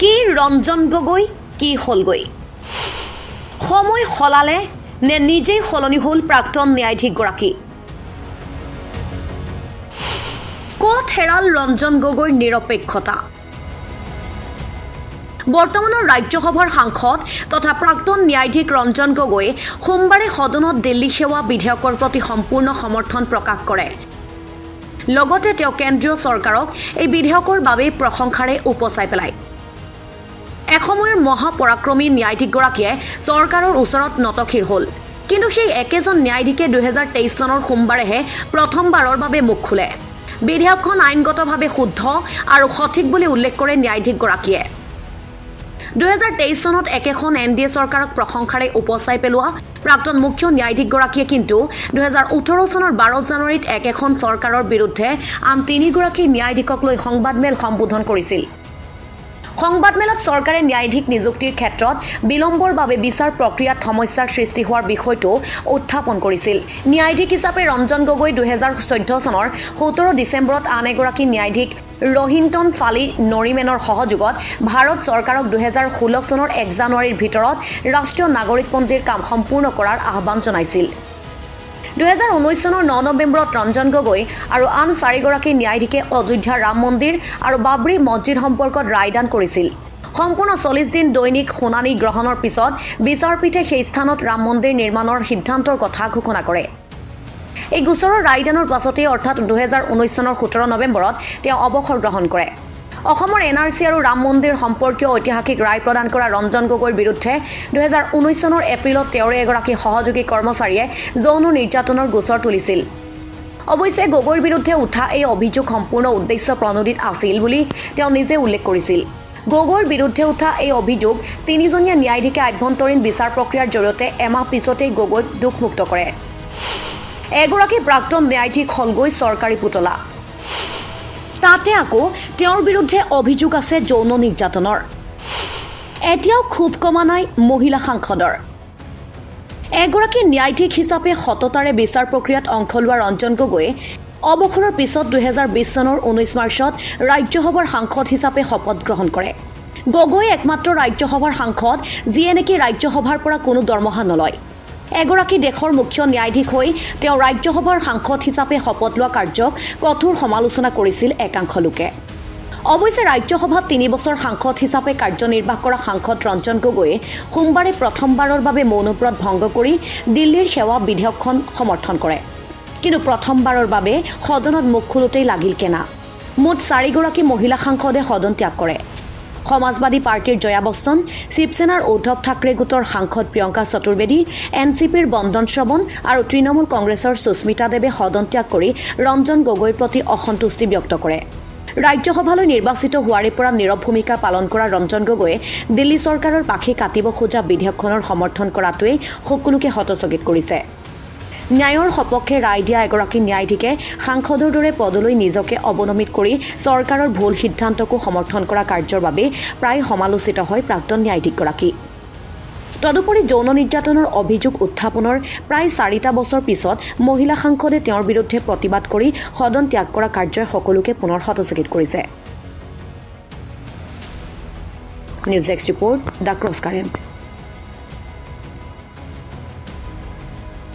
কি ৰঞ্জন গগৈ কি হ'লগৈ? সময় সলালে নে নিজেই সলনি হ'ল প্ৰাক্তন ন্যায়াধীশগৰাকী? ক'ত হেৰাল ৰঞ্জন গগৈৰ নিৰপেক্ষতা? বৰ্তমানৰ ৰাজ্যসভাৰ সাংসদ তথা প্ৰাক্তন ন্যায়াধীশ ৰঞ্জন গগৈয়ে সোমবাৰে সদনত দিল্লী সেৱা বিধেয়কৰ প্ৰতি সম্পূৰ্ণ সমৰ্থন প্ৰকাশ কৰে। লগতে তেওঁ কেন্দ্ৰীয় চৰকাৰক এই বিধেয়কৰ বাবে প্ৰশংসাৰে উপচাই পেলায়। এসময়ৰ মহাপৰাক্ৰমী ন্যায়াধীশগৰাকীয়ে চৰকাৰৰ ওচৰত নতশিৰ হ'ল, কিন্তু সেই একেজন ন্যায়াধীশে 2023 চনৰ সোমবাৰেহে প্ৰথমবাৰৰ বাবে মুখ খোলে। বিধেয়কখন আইনগতভাৱে শুদ্ধ আৰু সঠিক বুলি উল্লেখ কৰে ন্যায়াধীশগৰাকীয়ে। 2023 চনত একেখন NDA চৰকাৰক প্ৰশংসাৰে উপচাই পেলোৱা প্ৰাক্তন মুখ্য ন্যায়াধীশগৰাকীয়ে কিন্তু 2018 চনৰ 12 জানুৱাৰীত একেখন চৰকাৰৰ বিৰুদ্ধে আন তিনিগৰাকী ন্যায়াধীশক লৈ সংবাদমেল সম্বোধন কৰিছিল। সংবাদমেলত চৰকাৰে ন্যায়াধীশ নিযুক্তিৰ ক্ষেত্ৰত বিলম্বৰ বাবে বিচাৰ প্ৰক্ৰিয়াত সমস্যাৰ সৃষ্টি হোৱাৰ বিষয়টো উত্থাপন কৰিছিল। ন্যায়াধীশ হিচাপে ৰঞ্জন গগৈ 2014 চনৰ 17 ডিচেম্বৰত আন এগৰাকী ন্যায়াধীশ ৰহিন্টন ফালি নৰিমেনৰ সহযোগত ভাৰত চৰকাৰক 2016 চনৰ 1 জানুৱাৰীৰ ভিতৰত ৰাষ্ট্ৰীয় নাগৰিকপঞ্জীৰ কাম সম্পূৰ্ণ কৰাৰ আহ্বান জনাইছিল। 2019 চনৰ 9 নৱেম্বৰত ৰঞ্জন গগৈ আৰু আন চাৰিগৰাকী ন্যায়াধীশে অযোধ্যা ৰাম মন্দিৰ আৰু বাবৰি মছজিদ সম্পৰ্কত ৰায়দান কৰিছিল। সম্পূৰ্ণ 40 দিন দৈনিক শুনানি গ্ৰহণৰ পিছত বিচাৰপীঠে সেই স্থানত ৰাম মন্দিৰ নিৰ্মাণৰ সিদ্ধান্তৰ কথা ঘোষণা কৰে। এই গোচৰৰ ৰায়দানৰ পাছতেই অৰ্থাৎ 2019 চনৰ 17 নৱেম্বৰত তেওঁ অৱসৰ গ্ৰহণ কৰে। অসমৰ NRC আৰু ৰাম মন্দিৰ সম্পৰ্কীয় ঐতিহাসিক ৰায় প্ৰদান কৰা ৰঞ্জন গগৈৰ বিৰুদ্ধে 2019 চনৰ এপ্ৰিলত তেওঁৰে এগৰাকী সহযোগী কৰ্মচাৰীয়ে যৌন নিৰ্যাতনৰ গোচৰ তুলিছিল। অৱশ্যে গগৈৰ বিৰুদ্ধে উঠা এই অভিযোগ সম্পূৰ্ণ উদ্দেশ্য প্ৰণোদিত আছিল বুলি তেওঁ নিজে উল্লেখ কৰিছিল। গগৈৰ বিৰুদ্ধে উঠা এই অভিযোগ তিনিজনীয়া ন্যায়াধীশে আভ্যন্তৰীণ বিচাৰ প্ৰক্ৰিয়াৰ জৰিয়তে এমাহ পিছতেই গগৈক দোষমুক্ত কৰে। এগৰাকী প্ৰাক্তন ন্যায়াধীশ হ'লগৈ চৰকাৰী পুতলা, তাতে আকৌ তেওঁৰ বিৰুদ্ধে অভিযোগ আছে যৌন নিৰ্যাতনৰ। এতিয়াও ক্ষোভ কমা নাই মহিলা সাংসদৰ। এগৰাকী ন্যায়াধীশ হিচাপে সততাৰে বিচাৰ প্ৰক্ৰিয়াত অংশ লোৱা ৰঞ্জন গগৈয়ে অৱসৰৰ পিছত 2020 চনৰ 19 মাৰ্চত ৰাজ্যসভাৰ সাংসদ হিচাপে শপত গ্ৰহণ কৰে। গগৈয়ে একমাত্ৰ ৰাজ্যসভাৰ সাংসদ যিয়ে নেকি ৰাজ্যসভাৰ পৰা কোনো দৰমহা নলয়। এগৰাকী দেশৰ মুখ্য ন্যায়াধীশ হৈ তেওঁ ৰাজ্যসভাৰ সাংসদ হিচাপে শপত লোৱা কাৰ্যক কঠোৰ সমালোচনা কৰিছিল একাংশ লোকে। অৱশ্যে ৰাজ্যসভাত 3 বছৰ সাংসদ হিচাপে কাৰ্যনিৰ্বাহ কৰা সাংসদ ৰঞ্জন গগৈয়ে সোমবাৰে প্ৰথমবাৰৰ বাবে মৌনব্ৰত ভংগ কৰি দিল্লীৰ সেৱা বিধেয়কখন সমৰ্থন কৰে। কিন্তু প্ৰথমবাৰৰ বাবে সদনত মুখ খোলোতেই লাগিল কেনা। মুঠ 4গৰাকী মহিলা সাংসদে সদন ত্যাগ কৰে। সমাজবাদী পাৰ্টীৰ জয়া বচ্চন, শিৱসেনাৰ উদ্ধৱ ঠাকৰে গোটৰ সাংসদ প্ৰিয়ংকা চতুৰ্বেদী, NCPৰ বন্দন শ্ৰৱণ আৰু তৃণমূল কংগ্ৰেছৰ সুস্মিতা দেৱে সদন ত্যাগ কৰি ৰঞ্জন গগৈৰ প্ৰতি অসন্তুষ্টি ব্যক্ত কৰে। ৰাজ্যসভালৈ নিৰ্বাচিত হোৱাৰে পৰা নীৰৱ ভূমিকা পালন কৰা ৰঞ্জন গগৈয়ে দিল্লী চৰকাৰৰ পাখি কাটিব খোজা বিধেয়কখনৰ সমৰ্থন কৰাটোৱেই সকলোকে হতচকিত কৰিছে। ন্যায়ৰ সপক্ষে ৰায় দিয়া এগৰাকী ন্যায়াধীশে সাংসদৰ দৰে পদলৈ নিজকে অৱনমিত কৰি চৰকাৰৰ ভুল সিদ্ধান্তকো সমৰ্থন কৰা কাৰ্যৰ বাবে প্ৰায় সমালোচিত হয় প্ৰাক্তন ন্যায়াধীশগৰাকী। তদুপৰি যৌন নিৰ্যাতনৰ অভিযোগ উত্থাপনৰ প্ৰায় 4টা বছৰ পিছত মহিলা সাংসদে তেওঁৰ বিৰুদ্ধে প্ৰতিবাদ কৰি সদন ত্যাগ কৰা কাৰ্যই সকলোকে পুনৰ হতচকিত কৰিছে। News desk report, the cross current.